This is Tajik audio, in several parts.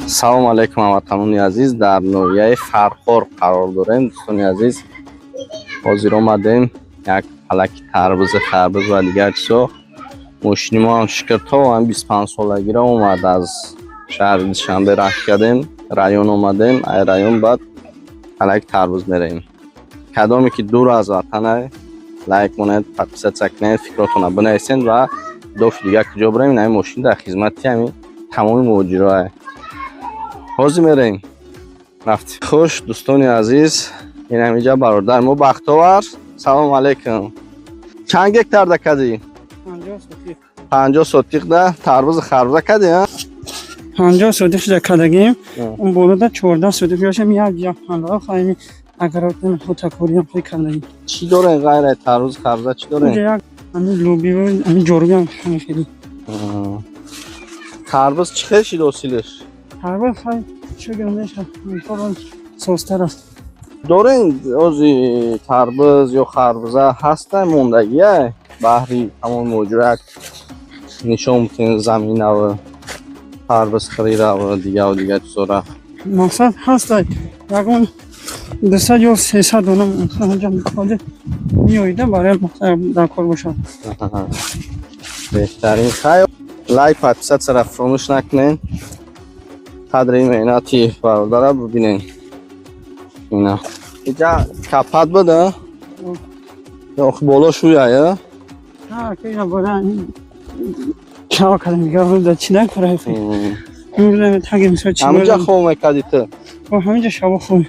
Салому алайкум, ҳамватанони азиз! Дар ноҳияи Фархор қарор дорем, дӯстони азиз. Ҳозир омадем як палаки тарбузи, харбуз ва дигар чизо. Мошини мо ҳам, шукр, то ҳам 25-солагиро омад. Аз шаҳри Душанбе рафт кардем, район омадем, ай район баъд палаки тарбуз меравем. Кадоме ки дур аз ватана, лайк монед, подписаться кунед, фикротонро бинависед ва дофи дигар куҷо бирем. Ин ҳамин мошин дар хизмати ҳамин тамоми муҳоҷироа. Ҳозир мерем, рафтем. Хуш, дӯстони азиз, ин ҳаминҷа бародар мо Бахтовар. Салому алайкум! Чанд гектарда кардӣ? 50 сотиқда тарбузу харбуза кардӣ, а? 50 сотиқ шуда кардагим. Он болода 14 сотиқ ёшам, як як пандао хайми агротен хутакориям хеле кардагим. Чӣ дорем ғайр аз тарбузу харбуза, чӣ дорем? Онҷа як ҳамин лӯбиё, ҳамин ҷорубиам ҳамин хеле. Тарбуз чӣ хел шид ҳосилаш? Тарбуз хай шукр, меша, мисол, созтар аст. Дорем ози тарбуз ё харбуза ҳаста мондагия, баҳри тамоми муҳоҷиро як нишон бутем заминаву тарбуз хирираву дигару дигар чизора. Мақсад ҳаста, ягон 200 ё 300 дона ҳаҷа ҳозир меоида, барои мақсад дар кор бошад. Беҳтарин. Хай, лайк, подписаться фаромӯш накунед. Қадри меҳнати бародара бибинед. Ина иҷа капат буда ё боло шӯяя? Чаво кардам, дигар чи накора. Таги мисол чи? Ҳаминҷа хоб мекардӣ ту? Ҳаминҷа шабо хоб.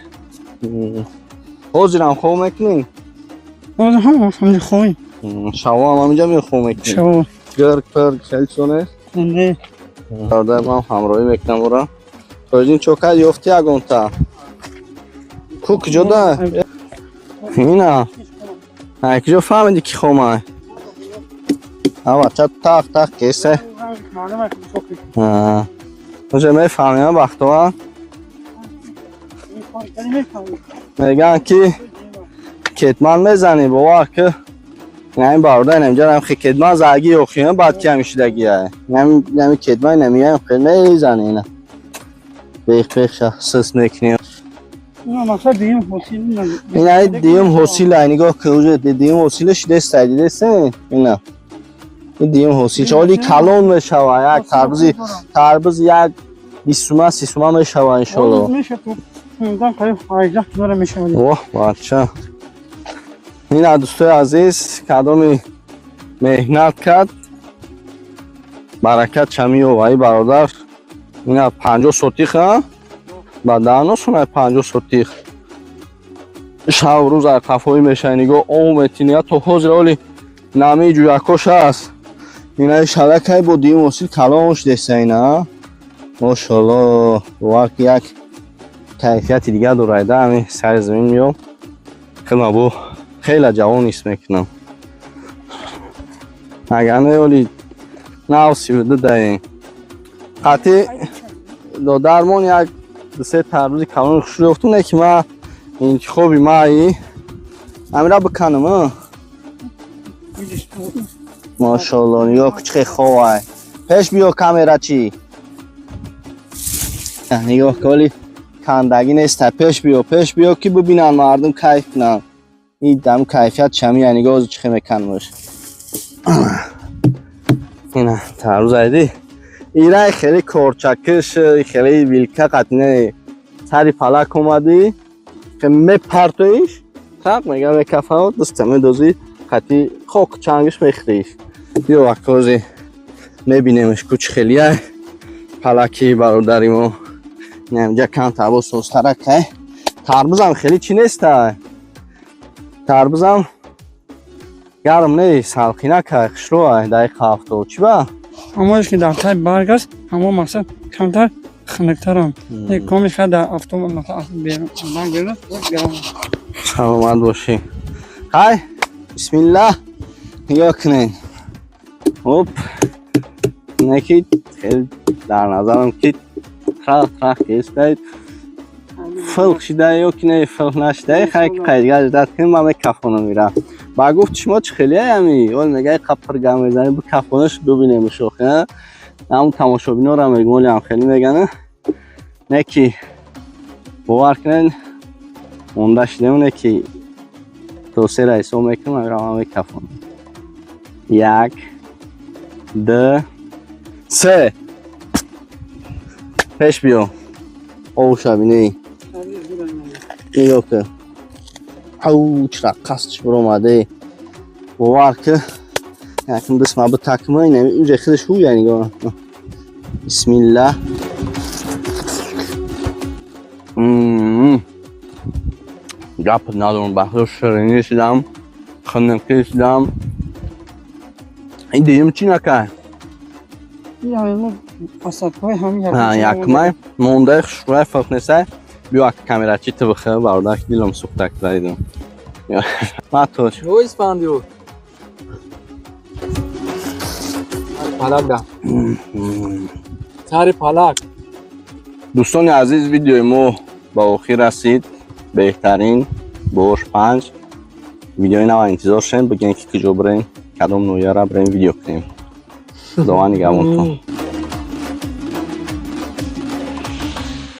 Ҳозирам хоб мекунӣ? Ҳозир ҳам ҳаминҷа хобем. Шабо ҳам ҳаминҷа мехоб мекунӣ? Шабо. Гирг пирг хеле чизо нест? Не. Бародар, ман ҳамроҳӣ мекунам ӯра. Тоҷин чокар ёфти ягонта? Ку, куҷода? Ина. Ай куҷо фаҳмиди, ки хомай? Ава ча тақ тақ кесе. Уже мефаҳмем, Бахтова. Мегӯянд, ки кетман мезанӣ, бовар ки ин бародар инамҷа хе кетман заги ёхиям, баъд ки ҳамишидагия. Нами кетман намиям, хе мезанӣ ина. Бех бех сис мекунӣ. Ина диюм ҳосил ай, нигоҳ ки, уже диюм ҳосилаш дестай, дидесте? Ина. Ин диюм ҳосил. Ҳоли калон мешава, як тарбузи тарбуз як 20 сума, 30 сума мешава, иншолло. Воҳ, бача. Ина, дӯстои азиз, кадоми меҳнат кард, баракат чамиёва. Ай бародар ина 50 сотих, а? Ба даҳно сунай 50 сотих. Шаб рӯз ай қафоӣ мешавӣ, нигоҳ, об метини, то ҳозир оли намии ҷӯякош аст. Инаи шалакай бо диюм ҳосил калон шудеса ина. Мошалло, бовар ки як кайфияти дигар дорайда, ҳамин сари замин меём. Хелма бо хеле ҷавон ҳис мекунам. Агар не, оли нав 32 даем. Қатъи додармон як дусе тарбузи калони хушрӯ ёфтум, не ки ма интихоби маи амира биканам, а? Мошалло, нигоҳ ку, чӣ хел ховай. Пеш биё, камерачи. Нигоҳ ку, оли кандагӣ неста. Пеш биё, пеш биё, ки бибинанд мардум, кайф кунанд. Ин дам кайфият чамия, нигоҳ, чӣ хел меканмаш. Ина тарбуз айди. Ирай хеле корчакиш, хеле вилка қатине сари палак омадӣ, мепартоиш, тақ мега, мекафа, дастта медозӣ, қати хок чангиш мехӯриш. Биё, акози мебинемш ку, чӣ хелия палаки бародари мо. Инҷа камтар бо созтаракай. Тарбузам хеле чӣ нестай. Тарбузам гарм нест, салқинакай, хушрӯай дақиқа 70. Чӣ ба? Ҳамош ки дар таи барг аст, ҳамо мақсад камтар хунуктарам. Коми ха дар автобус барг берун гарм. Саломат бошӣ. Ҳай, бисмиллаҳ, нигоҳ кунед. Оп. Не ки хеле дар назарам ки трах трах кестай. Филқ шида ё ки не, филқ нашида, хай ки қайдгар ждать кунем, ман мекафонам ира. Ба гуфт шумо чӣ хеле ами? Ол мегай қаппир гам мезанӣ, бикафонаш бибинем шох, ҳа? Ҳамун тамошобинора мегум, оли ҳам хеле мегана. Не ки бовар кунед, монда шудем, не ки то сера ҳисоб мекунам, амира мекафонам. Як, ду, се. Пеш биё. Овша бинӣ. Нигоҳ кун. Ау, чира қасдш биромаде. Бовар ки, якм дастма битакма, ин уҷа худаш ҳуя, нигоҳ. Бисмилла. Гап надорам, бахто ширинӣ шудам, хунукӣ шудам. Ин дуюм чӣ накай? Асадҳои ҳамин. Якмай мондаи хушрӯя, фарқ несай. Биё, ака, камерачи ту бихӯ, бародар, дилам сӯхтак дидам. Матош. Испандиёр. Палак да. Сари палак. Дӯстони азиз, видеои мо ба охир расид. Беҳтарин бош панҷ. Видеои нава интизор шем, бигем, ки куҷо бирем, кадом ноҳияра бирем, видео кунем. Худованд нигаҳбонтон.